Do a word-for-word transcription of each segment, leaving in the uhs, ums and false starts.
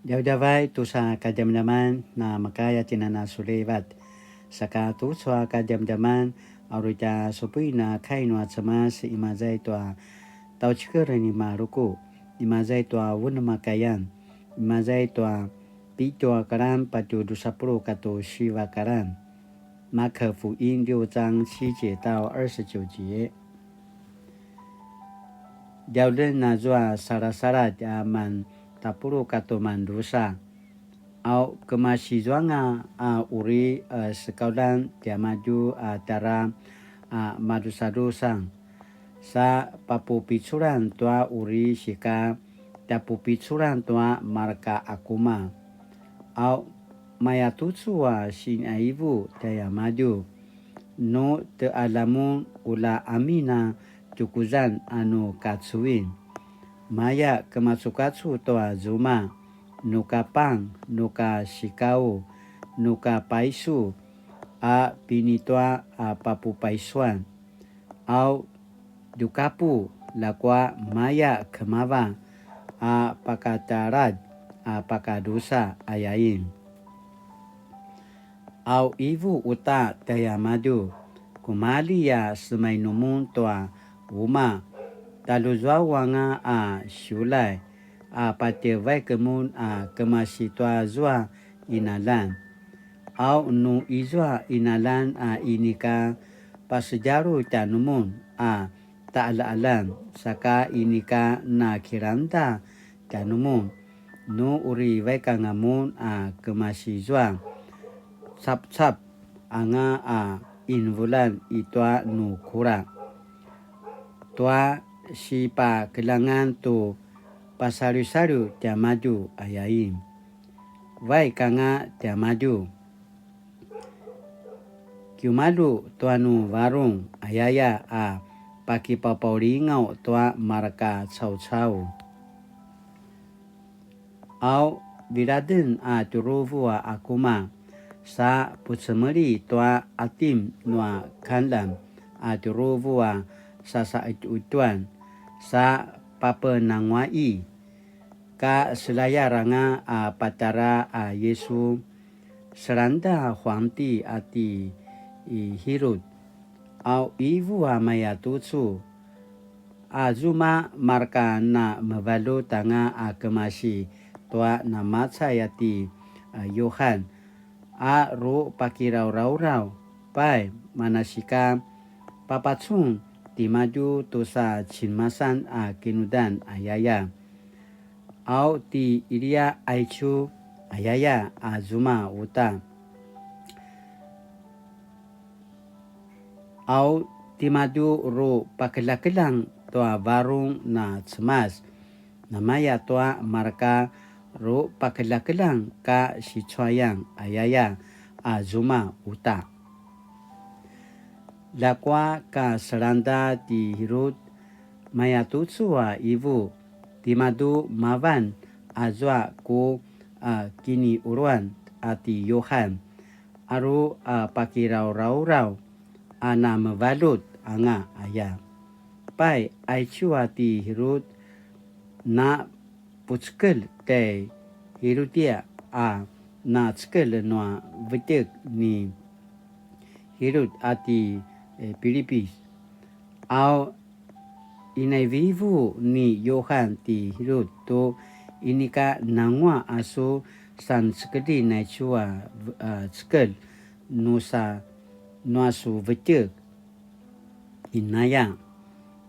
Djavadjavay tusa kadjamadjaman na makaya tinana sulivat. Saka tucu a kadjamadjaman, a uri tja supuin a kai nua Cemas, imaza i tua tjaucikel ni Maruku, imaza i tua unem a kayan, imaza i tua pitju a karan patje drusa puluq katua siva karan. 馬可福音六章七節到二十九節。 Djauljen azua salasaladj a mantapuluq katua mandrusa. Au kemasizuanga a uri, e, sekauljan tiamadju a tjara a madrusadrusa. Sa papupiculan tua uri sika tjapupiculan tua marka akuma. Au mayatucu a siniqivu tjaiamadju. Nu tjaqalja mun ula amin a tjukuzan a nu kacuin. Maya kemacukacu tua zuma, nu ka pang, nu ka sikau, nu ka paisu, a pinitua a papupaisuan. Au ljukapu, ljakua maya kemava a pakatjaladj a pakadrusa ayain. Au qivu uta tjaiamadju, kumalji a semainumun tua uma, taljuzuau anga a siulay, a patje vaik mun a kemasi tua zua qinaljan. Au nu izua qinaljan a inika pasedjalu tjanumun a taqaljaqaljan, saka inika na kilangda tjanumun, nu uri vaik anga mun a kemasi zua capcap anga a qinvuljan i tua nu kula. Tua sipakeljangan tu pasaljusalju tiamadju ayain. Vaik anga tiamadju. Kiumalju tua nu varung ayaya a pakipapaulingaw tua marka caucau. Au viladen a tjuruvu a akuma, sa pucemeli tua atim nua kanlam a tjuruvu a sasaqetjuqetjuan, sa papenanguaqi, ka selayar anga a patjara a Yisu, selangda huangti a ti Hirut. Au qivu a mayatucu, a zuma marka na mevaljut anga a kemasi tua namacay a ti, a, Yuhan, a ru pakiraurauraw, pai, manasika papacun timadju tusa cinemasan a kinudan ayaya. Au ti Ilia aicu ayaya a zuma uta. Au timadju ru pakeljakeljang tua varung na Cemas, namaya tua marka ru pakeljakeljang ka sicuayan ayaya a zuma uta. Ljakua ka selangda ti Hirut, mayatucu a qivu, timadju mavan azua ku, a, kiniquluan a ti Yuhan, a ru, a, pakiraurauraw a na mevaljut anga aya. Pai, aicu a ti Hirut, na pucekelj tjai Hirutia a na cekelj nua vetjek ni Hirut a ti, e, Pilipis. Au qinaivivu ni Yuhan ti Hirut tu inika nanguaq a su sancekelji naicu a, a, cekelj nusa, nua su vetjek. Inaya.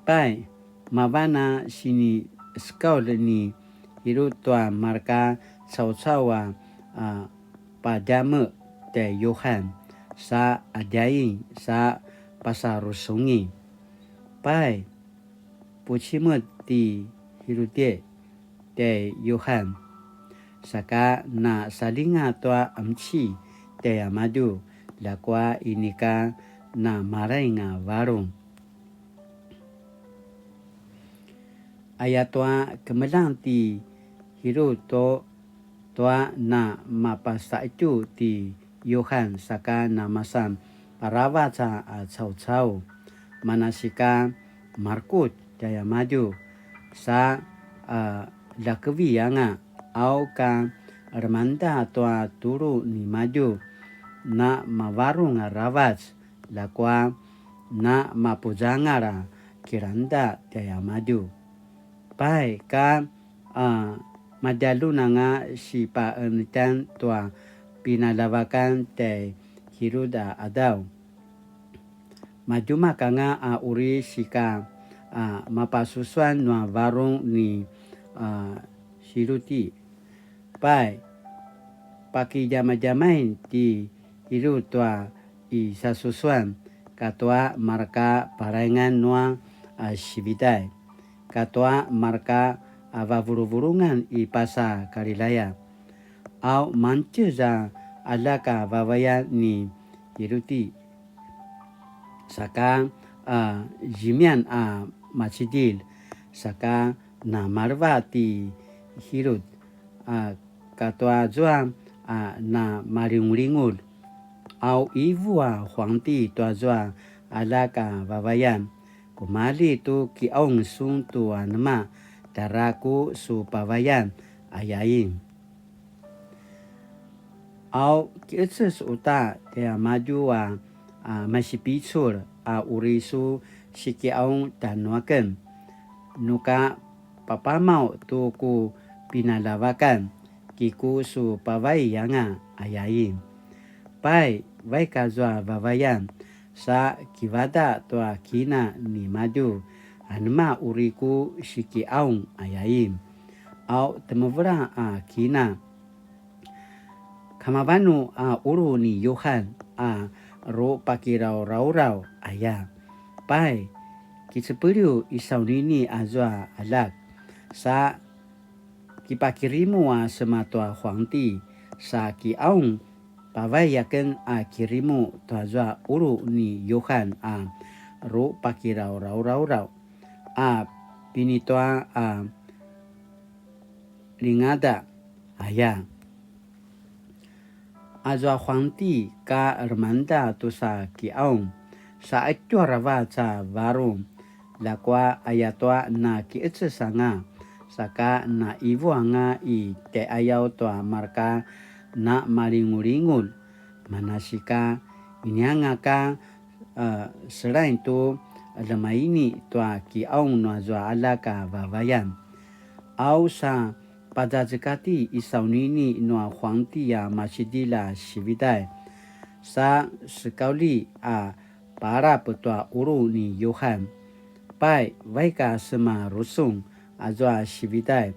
Pai, mavan a sinisekaulj ni Hirut tua marka caucau a, a, padjameq tjai Yuhan, sa adjaing, sa pasarusungi. Pai, pucimet ti Hirutie tjai Yuhan, saka na salinga tua emci tjaiamadju, ljakua inika na maraing a varung. Ayatua kemeljang ti Hirut tu tua na mapasaqetju ti Yuhan saka na masan paravac a, a caucau, manasika marekutj tjaiamadju, sa, a, ljakevi anga, au ka lemangda tua tulu nimadju, na mavarung aravac, ljakua na mapuzangal a kilangda tjaiamadju. Pai ka, a, madjalun anga sipaenetjan tua pinaljavakan tjai Hirut a qadaw. Madjumak anga a uri sika, a, mapasusuan nua varung ni, a, Hiruti. Pai, pakidjamadjamain ti Hirut tua i sasusuan katua marka palaingan nua, a, sividay, katua marka, a, vavuluvulungan i pasa Kalilaya. Au mangtjez a aljak a vavayan ni Hiruti, saka, a, zimian a macidilj, saka namaleva ti Hirut, a, katua zua, a, namalingulingulj. Au ivu a huangti tua zua aljak a vavayan, kumalji tu kiaung sun tu anema, tjara ku su pavayan, ayain. Au ki'eces uta tiamadju a, a, masipicul a uri su sikiaung tjanuaken. Nuka papamaw tu ku pinaljavakan, kiku su pavai anga, ayain. Pai, vaik azua vavayan, sa kivadaq tua kina nimadju, anema uri ku sikiaung, ayain. Au temevela a kina, kamavanu a ulu ni Yuhan a rupakirawrawraw, aya. Pai, kicepeliw i saunini azua aljak, sa kipakirimu a sema tua huangti, sa kiaung pavai aken a kirimu tuazua ulu ni Yuhan a rupakirawrawraw a pinitua a lingada, aya. Azua huangti ka lemangda tusa kiaung, sa 'etju aravac a varung, ljakua ayatua na ki'eces anga, saka na ivu anga i tjai'ayaw tua marka na malingulingulj, manasika inianga ka, a, selain tu lemaini tua kiaung nuazua aljak a vavayan. Au sa pazazekati i saunini nua huangti a macidilj a sividay, sa sekaulji a palap tua ulu ni Yuhan. Pai, vaik a sema rusung azua sividay,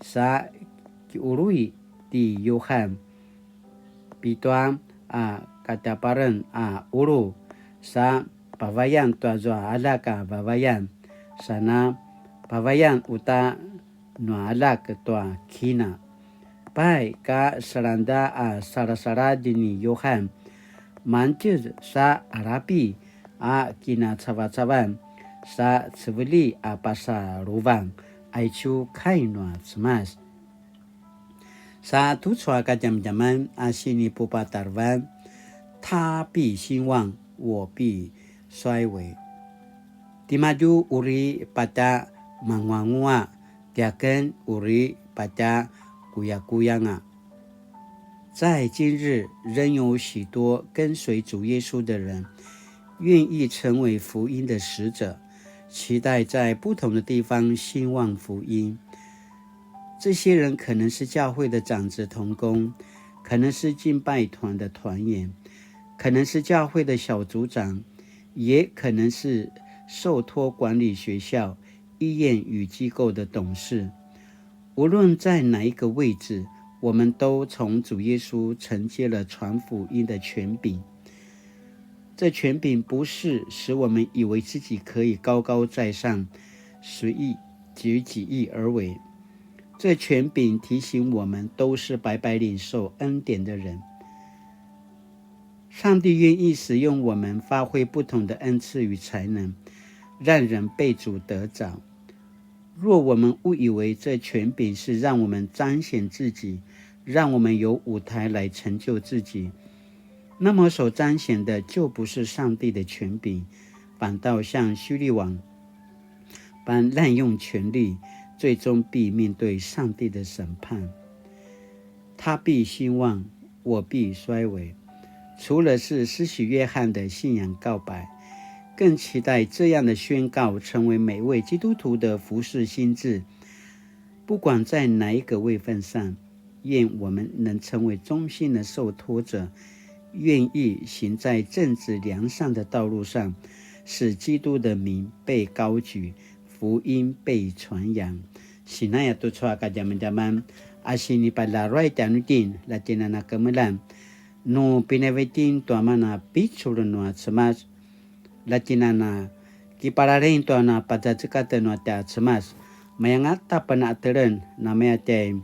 sa kiului ti Yuhan pitua a katjaparen a ulu, sa pavayan tuazua aljak a vavayan, sa na pavayan uta nua aljak tua kina. Pai ka selangda a salasaladj ni Yuhan, mangtjez sa alapi a kinacavacavan, sa cevelji a pasa luvang, aicu kai nua Cemas. Sa tucu a kadjamadjaman a sinipupatarevan, 他必兴旺，我必衰微. Timadju uri patje manguanguaq, tiaken uri patje kuyakuyanga. 在今日，仍有许多跟随主耶稣的人，愿意成为福音的使者，期待在不同的地方兴旺福音。这些人可能是教会的长执同工，可能是敬拜团的团员，可能是教会的小组长，也可能是受托管理学校、医院与机构的董事。无论在哪一个位置，我们都从主耶稣承接了传福音的权柄。这权柄不是使我们以为自己可以高高在上，随意举起义而为。这权柄提醒我们都是白白领受恩典的人。上帝愿意使用我们，发挥不同的恩赐与才能，让人被主得着。若我们误以为这权柄是让我们彰显自己，让我们有舞台来成就自己，那么所彰显的就不是上帝的权柄，反倒像希律王般滥用权力，最终必面对上帝的审判。他必兴旺，我必衰微。除了是施洗约翰的信仰告白，更期待这样的宣告成为每位基督徒的服事心志。不管在哪一个位份上，愿我们能成为忠心的受托者，愿意行在正直良善的道路上，使基督的名被高举，福音被传扬。Sinaya tucu a kadjamadjaman a sinipalaruay tjanuitjen, la tjinana kemeljang nu pinavitin tua mana picul nua Cemas, la tjinana kipalalaing tua na pazazekatj nua tja Cemas. Mayanga ta penatelen namaya tjai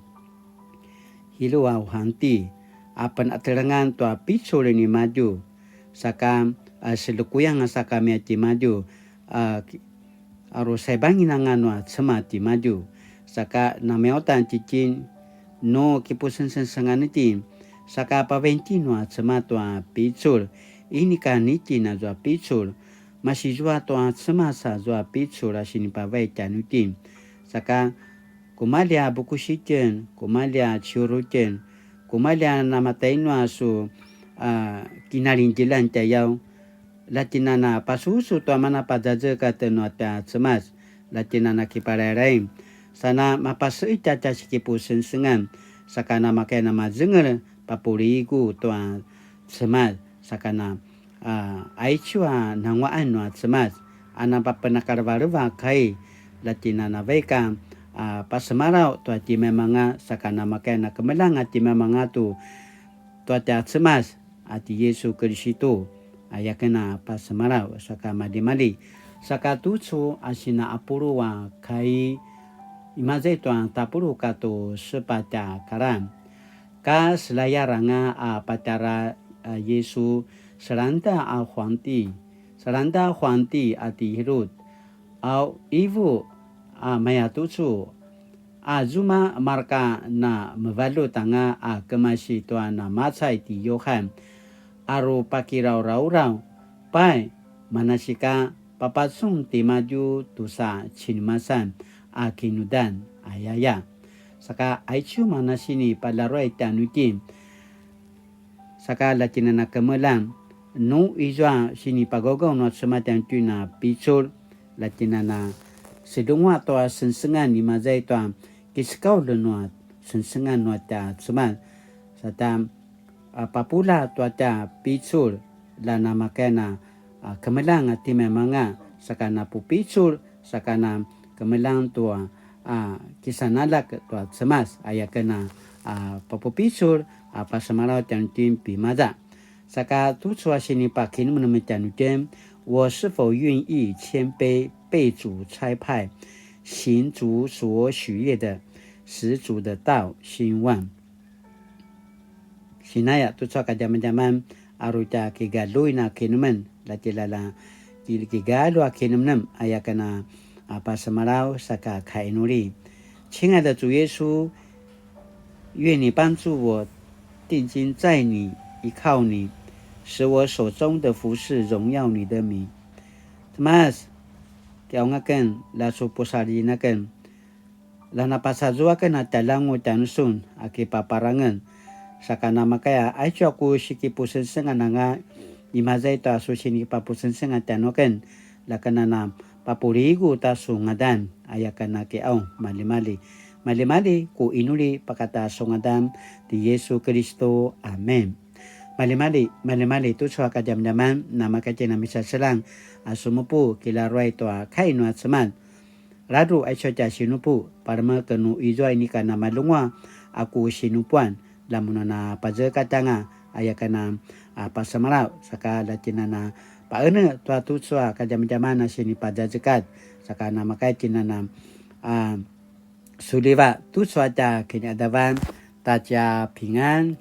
Hiru a huangti a penatelengan tua picul nimadju, saka a selekuyang a saka maya timadju, a ki- a rusaibangin anga nua Cemas timadju. Saka namaya uta tjitjen nu kipusengsengsengan itjen, saka pavain itjen nua Cemas tua picul, inika nitjen azua picul, masizua tua Cemas azua picul a sinipavai tjanuitjen. Saka kumalja bukus itjen, kumalja ciuru itjen, kumalja namatainu a su a kinalingdjeljan tjayaw, la tjinana pasusu tua mana pazazekatj nua tja Cemas, la tjinana kipalailai. Sana mapaseitj a tja sikipusengsengan, saka namakaya namazengel papuligu tua Cemas, saka na a aicu a nanguaqan nua Cemas a napapenakalevaleva kai, la tjinana vaik a pasemalaw tua timaimanga, saka namakaya nakemeljang a timaimanga tu tua tja Cemas a ti Yisu Kiristu, a yaken a pasemalaw. Saka maljimalji, saka tucu a sina apulu a kai, imaza i tua tapuluq katu sepatj a karan. Ka selayar anga a patjara a Yisu selangda a huangti, selangda a huangti a ti Hirut, a ivu a mayatucu, a zuma marka na mevaljut anga a kemasi tua namacay ti Yuhan, a ru pakiraurauraw, pai, manasika papacun timadju tusa cinemasan a kinudan, ayaya. Saka aicu manasini palaruay tjanuitjen, saka la tjinana kemeljang, nu izua sinipagaugaw nua Cemas tjanuitjen a picul, la tjinana sedungua tua sengsengan imaza i tua kisekaulj nua sengsengan nua tja Cemas. Sata a papula tua tja picul, la namakaya na a kemeljang a timaimanga, saka na pupicul, saka na kemeljang tua a kisanalak tua Cemas, ayaken a papupicul a pasemalaw tjanuitjen pimaza. Saka tucu a sinipakinemnem tjanuitjen, 我是否願意謙卑被主差派，行主所喜悅的，使主的道興旺？ Sinaya tucu a kadjamadjaman a ru tja kigaluin a kinemnem, la tjilala ki- kigalu a kinemnem, ayaken a pasemalaw saka kainuli. 亲爱的主耶稣，愿你帮助我定睛在你，依靠你，使我手中的服事荣耀你的名。Cemas, kiaung aken, la su pusaljin aken, la napasazua aken a tjalangu tjanusun a kipaparangez. Saka namakaya, aicu a ku sikipusengsengan anga, imaza i tua su sinikipapusengsengan tjanuaken, la ken a na papuligu ta su ngadan, ayaken a kiaung, maljimalji. Maljimalji ku inuli pakata su ngadan ti Yisu Kiristu. Amen. Maljimalji, maljimalji tucu a kadjamadjaman, namakaya itjen a misaseljang a sumupu kilaruay tua kai nua Cemas. Ladru aicu a tja sinupu, palemek nu izua inika namalunguaq a ku sinupuan, la mun a na pazekatj anga, ayaken a pasemalaw, saka la tjinana na paene tua tucu a kadjamadjaman a sinipazazekatj, saka namakaya tjinana a suliva tucu a tja kiniqadavan, ta tja pingan.